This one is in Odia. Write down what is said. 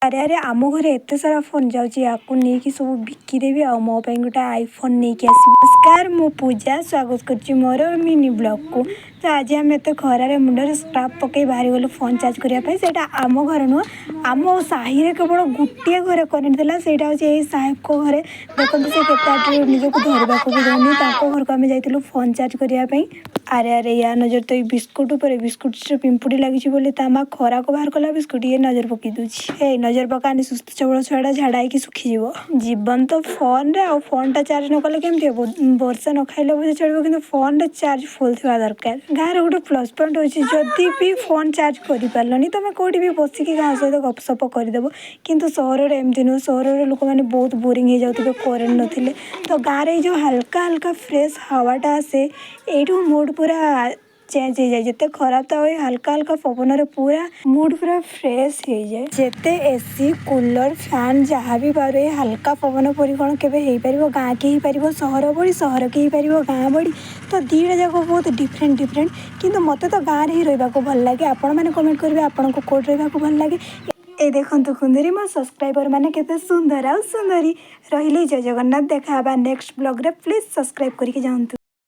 ଆରେ ଆରେ, ଆମ ଘରେ ଏତେ ସାରା ଫୋନ୍ ଯାଉଛି, ୟାକୁ ନେଇକି ସବୁ ବିକିଦେବି ଆଉ ମୋ ପାଇଁ ଗୋଟେ ଆଇଫୋନ୍ ନେଇକି ଆସିବି। ନମସ୍କାର, ମୁଁ ପୂଜା, ସ୍ୱାଗତ କରୁଛି ମୋର ମିନି ବ୍ଲଗ୍କୁ। ତ ଆଜି ଆମେ ଏତେ ଖରାରେ ମୁଣ୍ଡରେ ସ୍କାର୍ଫ ପକାଇ ବାହାରି ଗଲୁ ଫୋନ୍ ଚାର୍ଜ କରିବା ପାଇଁ। ସେଇଟା ଆମ ଘରେ ନୁହଁ, ଆମ ସାହିରେ କେବଳ ଗୋଟିଏ ଘରେ କରେଣ୍ଟ ଥିଲା। ସେଇଟା ହେଉଛି ଏଇ ସାହେବଙ୍କ ଘରେ। ଦେଖନ୍ତୁ, ସେ କେତେ ଆଗରୁ ନିଜକୁ ଧରିବାକୁ ବି ଦେଉନି। ତାଙ୍କ ଘରକୁ ଆମେ ଯାଇଥିଲୁ ଫୋନ୍ ଚାର୍ଜ କରିବା ପାଇଁ। ଆରେ ଆରେ, ୟା ନଜର ତ ଏଇ ବିସ୍କୁଟ ଉପରେ। ବିସ୍କୁଟରେ ପିମ୍ପୁଡ଼ି ଲାଗିଛି ବୋଲି ତା ମା ଖରାକୁ ବାହାର କଲା ବିସ୍କୁଟ, ଇଏ ନଜର ପକେଇ ଦେଉଛି। ଏଇ, ନଜର ପକାନି, ସୁସ୍ଥ ସବଳ ଛୁଆଟା ଝାଡ଼ା ହେଇକି ଶୁଖିଯିବ। ଜୀବନ ତ ଫୋନ୍ରେ, ଆଉ ଫୋନ୍ଟା ଚାର୍ଜ ନ କଲେ କେମିତି ହେବ? ବର୍ଷା ନ ଖାଇଲେ ଅବଶ୍ୟ ଚଳିବ, କିନ୍ତୁ ଫୋନ୍ରେ ଚାର୍ଜ ଫୁଲ୍ ଥିବା ଦରକାର। ଗାଁରେ ଗୋଟେ ପ୍ଲସ୍ ପଏଣ୍ଟ ହେଉଛି, ଯଦି ବି ଫୋନ୍ ଚାର୍ଜ କରିପାରିଲନି, ତୁମେ କେଉଁଠି ବି ବସିକି କାହା ସହିତ ଗପସପ କରିଦେବ। କିନ୍ତୁ ସହରରେ ଏମିତି ନୁହଁ। ସହରରେ ଲୋକମାନେ ବହୁତ ବୋରିଂ ହେଇଯାଉଥିବେ କରେଣ୍ଟ ନଥିଲେ। ତ ଗାଁରେ ଏଇ ଯେଉଁ ହାଲକା ହାଲକା ଫ୍ରେଶ୍ ହାୱାଟା ଆସେ, ଏଇଠୁ ମୁଡ଼୍ ପୁରା ଚେଞ୍ଜ ହେଇଯାଏ। ଯେତେ ଖରାପ ଥାଉ, ଏଇ ହାଲକା ହାଲକା ପବନରେ ପୁରା ମୁଡ଼୍ ପୁରା ଫ୍ରେଶ୍ ହେଇଯାଏ। ଯେତେ ଏସି, କୁଲର୍, ଫ୍ୟାନ୍ ଯାହା ବି ବାହାରୁ, ଏଇ ହାଲକା ପବନ ପରି କ'ଣ କେବେ ହେଇପାରିବ? ଗାଁ କି ହେଇପାରିବ ସହର ଭଳି? ସହର କି ହେଇପାରିବ ଗାଁ ଭଳି? ତ ଦୁଇଟା ଯାକ ବହୁତ ଡିଫରେଣ୍ଟ ଡିଫରେଣ୍ଟ, କିନ୍ତୁ ମୋତେ ତ ଗାଁରେ ହିଁ ରହିବାକୁ ଭଲ ଲାଗେ। ଆପଣମାନେ କମେଣ୍ଟ କରିବେ, ଆପଣଙ୍କୁ କେଉଁଠି ରହିବାକୁ ଭଲ ଲାଗେ। ଏ ଦେଖନ୍ତୁ କୁନ୍ଦୁରି, ମୋ ସବସ୍କ୍ରାଇବର ମାନେ କେତେ ସୁନ୍ଦର ଆଉ ସୁନ୍ଦରୀ। ରହିଲି, ଜୟ ଜଗନ୍ନାଥ। ଦେଖା ହେବା ନେକ୍ସଟ ବ୍ଲଗ୍ରେ। ପ୍ଲିଜ୍ ସବସ୍କ୍ରାଇବ୍ କରିକି ଯାଆନ୍ତୁ।